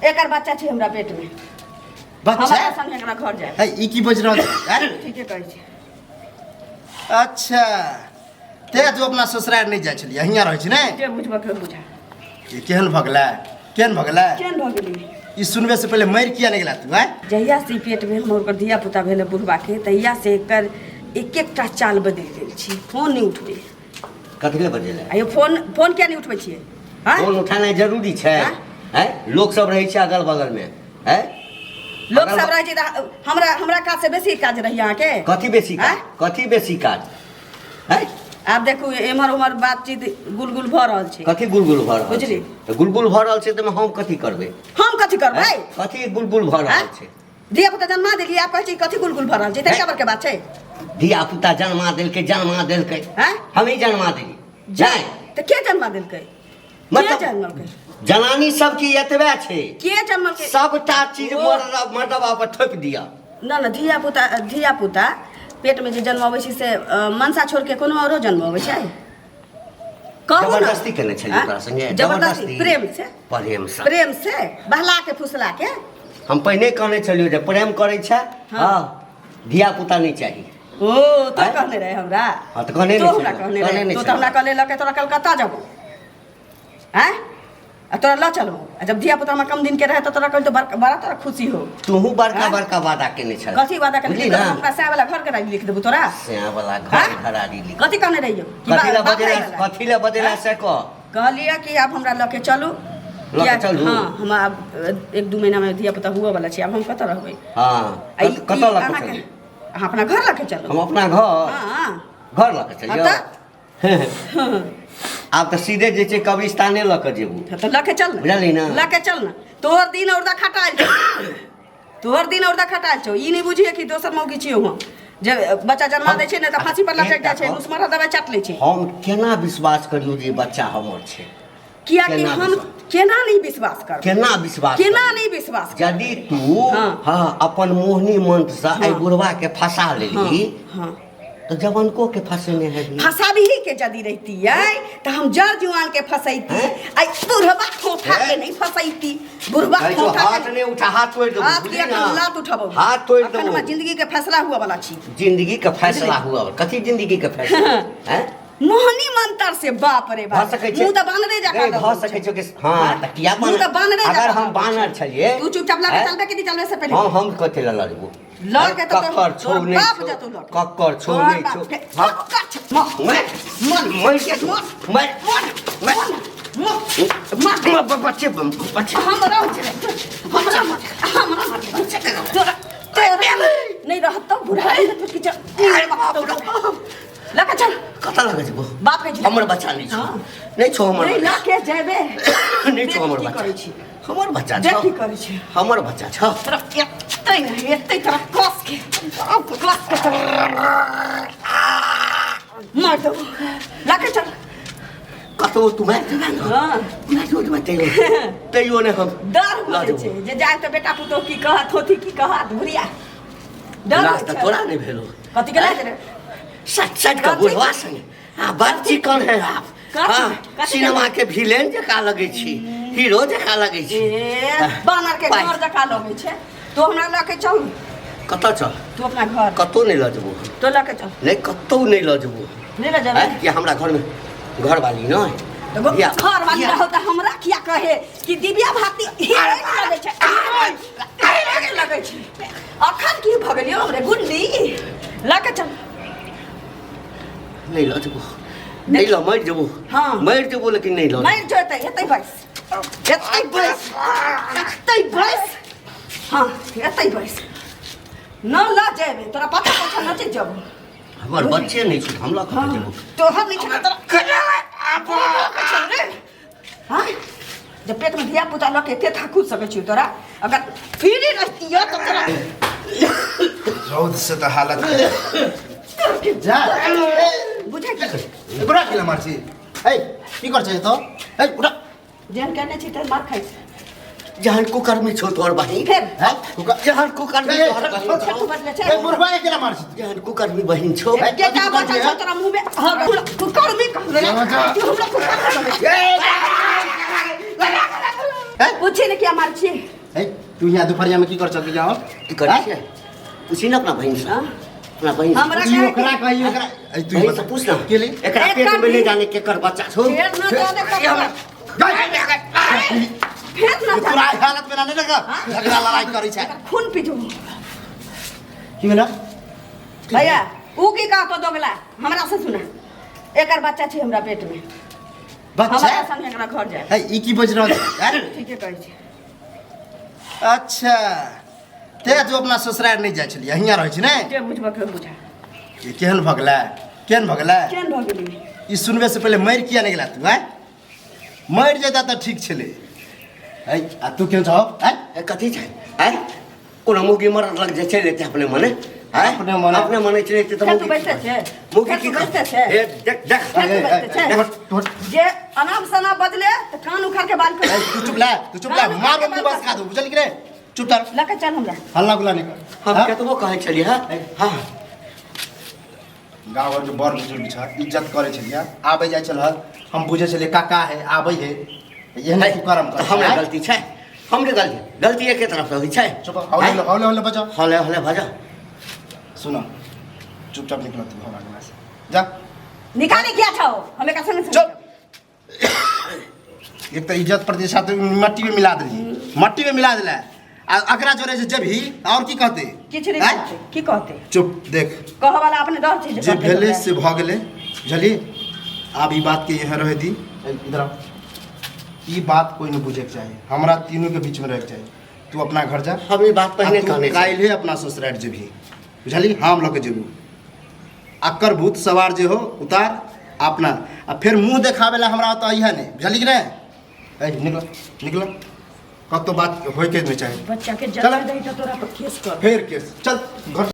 एकर बच्चा छै हमरा पेट में। बच्चा? हमरा संगे एकरा घर जाए। है, ई की बजि रहल छै आँय? ठीके कहै छी। अच्छा, ते तू अपना ससुरार नहि जाइ छलियै, हियाँ रहै छी ने? जे बुझबऽ के बुझा। ई केहन भऽ गेलै, केहन भऽ गेलै? केहन भऽ गेलै? ई सुनबे से पहिले मरि किया नहि गेला तू आँय? जहिया से ई पेट भेल हमर, ओकर धिया पुता भेलै बुढ़बाके, तहिया से एकर एक एकटा चाल बदलि गेल छै। फोन नहि उठबै। कथी लए बजेलै? आइयो फोन, फोन किया नहि उठबै छियै? आँय? फोन उठेनाइ जरूरी छै? आँय? आँय, लोक सब रहै छै अगल बगलमे। आँय, लोक अगल सब रहै छै तऽ हमरा, हमरा काज से बेसी काज रहैए अहाँके। कथी बेसी काज? आँय? कथी बेसी काज? आँय? आब देखू, एम्हर ओम्हर बातचीत गुलगुल भऽ रहल छै। कथी गुलगुल भऽ रहल छै? बुझली? तऽ गुलगुल भऽ रहल छै तऽ हम कथी करबै? हम कथी करबै? आँय? कथी गुलगुल भऽ रहल आँय? छै? धिया पुता जन्मा देलियै, आब कहै छी कथी गुलगुल भऽ रहल छै? तरीका बड़के बात छै। धिया पुता जन्मा देलकै, जन्मा देलकै। आँय? हमही जन्मा देली जाय। तऽ के जन्मा देलकै? के मतलब जन्मलकै? जनानी सबके एतबे छै। के जन्मलकै? सबटा चीज ओ। मर्दबा पर थोपि दिअ। न न, धिया पुता, धिया पुता पेटमे जे जन्म अबै छै से मनसा छोड़ि के कोनो औरो जन्म अबै छै? कहू ने। जबरदस्ती केने छलियै आँय? ओकरा संगे? जबरदस्ती? प्रेम से। प्रेम से? प्रेम से, बहला के फुसला के। हम पहिने कहने छलियौ जे प्रेम करै छै, हँ, धिया पुता नहि चाही। ओ तो आँय? कहने रहे हमरा। हाँ, तऽ कहने तो नहि हमरा छलियौ, कहने कहने रहे। नहि तो तऽ छलियौ। हमरा कहले लऽ के तोरा कलकत्ता जबो, आँय, आ तोरा लऽ चलबो, आ जब धिया पुता हमरा कम दिन के रहे तऽ तोरा कहली तऽ बड़ा तोरा खुशी हो। तूहू बड़का आँय? बड़का वादा केने छल। कथी वादा केने? बुझली ना? हमरा सएह वाला घर के लिख देबो तोरा। सएह वाला घर आँय? घरारी लिख। कथी कहने रहियो कि कथी लए बाप बजेला? रे वाला? कथी लए बजेला से कह। कहलियै कि आब हमरा लऽ के चलू। लऽ के किया- चलू? हँ, हम आब 1-2 महीना में धिया पुता हुअ वाला छै, आब हम कतऽ रहबै? हँ। आ ई- कतऽ ई लऽ के अहाँके- चलू? अहाँ अपना घर लऽ के चलू। हम अपना घर? हँ। घर लऽ के चलियौ? हँ। आब तऽ सीधे जे छै कब्रिस्ताने लऽ कऽ जेबू। तऽ लऽ के चल ने। बुझलही ने? लऽ के चल ने। तोहर दिन औरदा खटाल छौ, तोहर दिन औरदा खटाल छौ। ई नहि बुझिए कि दोसर मौगी छियौ हम। जे बच्चा जन्मा दै छै ने तऽ फांसी पर लटकि जाइ छै, मुसमरा दवाइ चाट लै छै। हम केना विश्वास करियौ जे ई बच्चा हमर छै? कियाकि केना हम विश्वास? केना नहि विश्वास करबै? केना विश्वास केना करबै? नहि विश्वास करबै? यदि तू हँ अपन मोहिनी मंत्र से एहि बुढ़वा के फंसा लेली तऽ जवनको के फंसेने हेबही। फंसाबही के यदि रहितियै तऽ हम जर जुआन के फंसैती, आई बुढ़वा ठोठा के नहीं फंसैती। बुढ़वा कहै छौ, ठोठा हाथ के नहि उठा, हाथ तोड़ि देबौ। हाथ बुझली के ना? एखन लात उठबौ। हाथ तोड़ि एखन देबौ। हमर जिंदगी के फैसला हुआ वाला छी। जिंदगी के फैसला हुआ? कथी जिंदगी के फैसला हैं? मोहनी मंत्र से, बाप रे भऽ बाप, सकै छै। मुंह तऽ बानरे जकाँ नहीं, भऽ लगै सकै छै। छै कि हँ, तऽ किया मुँह तऽ बानरे अगर जकाँ हम लगै बानर छै। छलियै। तू चुपचाप लऽ के हैं? चलबे कि नहि चलबे से पहिले? हम कथी लए लड़बो? लऽ के तऽ कक्कर छौ तोहर नहि बाप छौ, जेतौ लऽ के। कक्कर छौ तोहर नहि बाप छौ। के- हँ। कक्कर छौ। म- मर, मन मर के मन मर, मन मर। मन मन बच्चे बच्चे हमरा हमरा हमरा तोरा तोरा नहीं रहत तो बुढ़ा तो कि लऽ के चल। कतऽ लगे जेबो? बाप के हमर बच्चा नहि छौ। हँ। नहि छौ हमर नहीं बच्चा। लऽ के जेबे। नहि छौ हमर देख की बच्चा। करै छी। हमर बच्चा देख छौ। की करै छी। हमर बच्चा छौ। तोरा एतै नहि एतै, तोरा कस के कस के तोरा मार देबो। लऽ के चल। कतबो तू मारि देबे ने, मारि देबे, तैयो तैयो नहि हम डर लऽ होइ जेबो। छै जे जाय तऽ बेटा पुतोह की कहत, होती की कहत, बुढ़िया डर लाज होइ तऽ छै। तोरा नहि भेलो? कथी के लाज रे? सच सच के कथी? बुढ़वा संगे आ बड़ चिकन है आप। कथी? हाँ, कथी? सिनेमा के विलेन जकाँ लगै छी, हीरो जकाँ लगै छी। ए बानर के पाइ। घर जकाँ लगै छै। तू हमरा लऽ के चल। कतऽ चल? तू अपना घर। कतौ नहि लऽ जेबो। तो लऽ के चल। नहि, कतौ नहि लऽ जेबो। नहि लऽ जेबै? आँय, किया हमरा घरमे घरवाली नहि? तऽ घर वाली रहौ तऽ हमरा किया कहे कि दिव्या भारती हीरोइन लगै छै, हीरोइन लगै छै? अखन की भऽ गेलियौ हमरे गुंडी? लऽ के चल। नहि लऽ जेबो, नहि लऽ, मरि जेबो। हाँ। मरि जेबो, लेकिन नहि लऽ। मरि जेतै। एतै बैस, एतै बैस, एतै बैस। हाँ, एतै बैस। न लऽ जेबै तोरा पता पछा नचै जेबो। हमर बच्चे नहि छै, हम लऽ कऽ जेबो? तोहर नहि छै तोरा रे। हाँ, जब पेट में धिया पुता लऽ के एते थाकू सकै छी तोरा, अगर फ्री रहतियो तऽ तोरा रौद से तऽ हालत जा। बुझै की बुढ़ा किला मार छी? ए, की कर छै तो? ए, उठा। जेहन केने छी तेहन मार खाइ छी। जहन कुकर्मी छौ तोहर बहिन। फेर? हैं? कुकर जहन कुकर्मी ए, तोहर बहिन फेर छौ। तू बदले छै। ए, बुढ़वा के केना मार छी? जहन कुकर्मी बहिन छौ। ए, के कथी का कुकर बचल छै? छौ तोरा मुँह में? हाँ, कुकर्मी कहले जा, जा। तू हमरा, कुकर्मी कहले। ए, पूछी ने किया मार छी। है तू यहाँ दुपहरिया में की कर चल जाओ? की करै छियै? पूछी ना अपना बहिन से। हाँ? अपना बहिन से। हमरा ई कहे ओकरा कही ओकरा ऐ तू बहिन से पूछ ना। के लिए? एकरा पेट में नहीं जाने केकर बच्चा छौ। फेर न जाने ककर, फेर न तोरा जाने हालत में ना नहीं लगा झगड़ा लड़ाई करै छै। खून पी जबो। की भेला? भैया ऊ की कहतो दोगला हमरा से सुना, एकर बच्चा छै हमरा पेट में। बच्चा? हमरा संगे एकरा घर जाए। है ई की बज रहल छै? हैं? ठीके कहै छै। अच्छा ते जो अपना ससुराल नहीं जाइ छलियै, हियाँ रहै छी ने? जे बुझबऽ के बुझा। ई केहन भऽ गेलै, केहन भऽ गेलै? केहन भऽ गेलै? ई सुनबे से पहिले मरि किया नहि गेला तू? आँय, मरि जैता तऽ ठीक छलै। है आ तू केहन छौ? आँय? ए, कथी छै? आँय, कोनो मौगी मरद लग जे चलि एतै अपने मने? आँय? अपने मने। अपने मने चलि एतै तऽ फेर तू मौगी बैठते छै? मौगी फेर की तू बैठते छै? ए, देख देख। फेर तू बैठते छै? तोहर जे अनाप शनाप बजले तऽ कान उखाड़ के बाल ए, कर। तू चुप ला, तू चुप ला, कान उखाड़ मार के मुंह बाल बस खा दू, बुझल कि रे? चुप तर। लऽ के चल हमरा। हल्ला गुल्ला नहीं कर। हम हाँ? कतबो कहै छलियै। हँ हँ। गाँव घरके बड़ बुजुर्ग छ, इज्जत करै छलियै, आबै जाइ छल, हम बुझै छलियै काका है आबै है, एहन तू करम कर। हमरा गलती छै, हमरे गलती, गलती एके तरफ से होइ छै। चुप, हौले हौले हौले बजाओ। हौले हौले बजा। सुनो, चुपचाप निकलो तू हमरा अंगना से, जा। निकाले किया छौ? हम एकर संगे चुप। एक तऽ इज्जत प्रतिष्ठा तो मट्टी में मिला देली, मट्टी में मिला देला। आ अकरा जोरे जे जबही और की कहते? किछु नहि आँय? कहते। की कहते? चुप, देख। कहऽ वाला अपने डर छै जे कहते भेलै हमरा। से भऽ गेलै, बुझलियै? आब ई बात के यहाँ रहै दी। इधर आओ। ई बात कोई नहीं बुझे के चाही, हमरा तीनों के बीच में रहे के चाही। तू अपना घर जा। हम ई बात पहिने आ तू कहने छी। काल्हे अपना ससुराल जेबही, बुझलियै? हम लऽ के जेबू। अक्कर भूत सवार जे हो उतार अपना, आ फेर मुँह देखावे ला हमरा ओतऽ अइहे नहि, बुझलियै कि नहि? ए, निकल निकल, कतौ बात होइके नहि चाही। बच्चा के चल। जन्म दही तऽ तोरा पर केस कर। फेर केस, चल घर।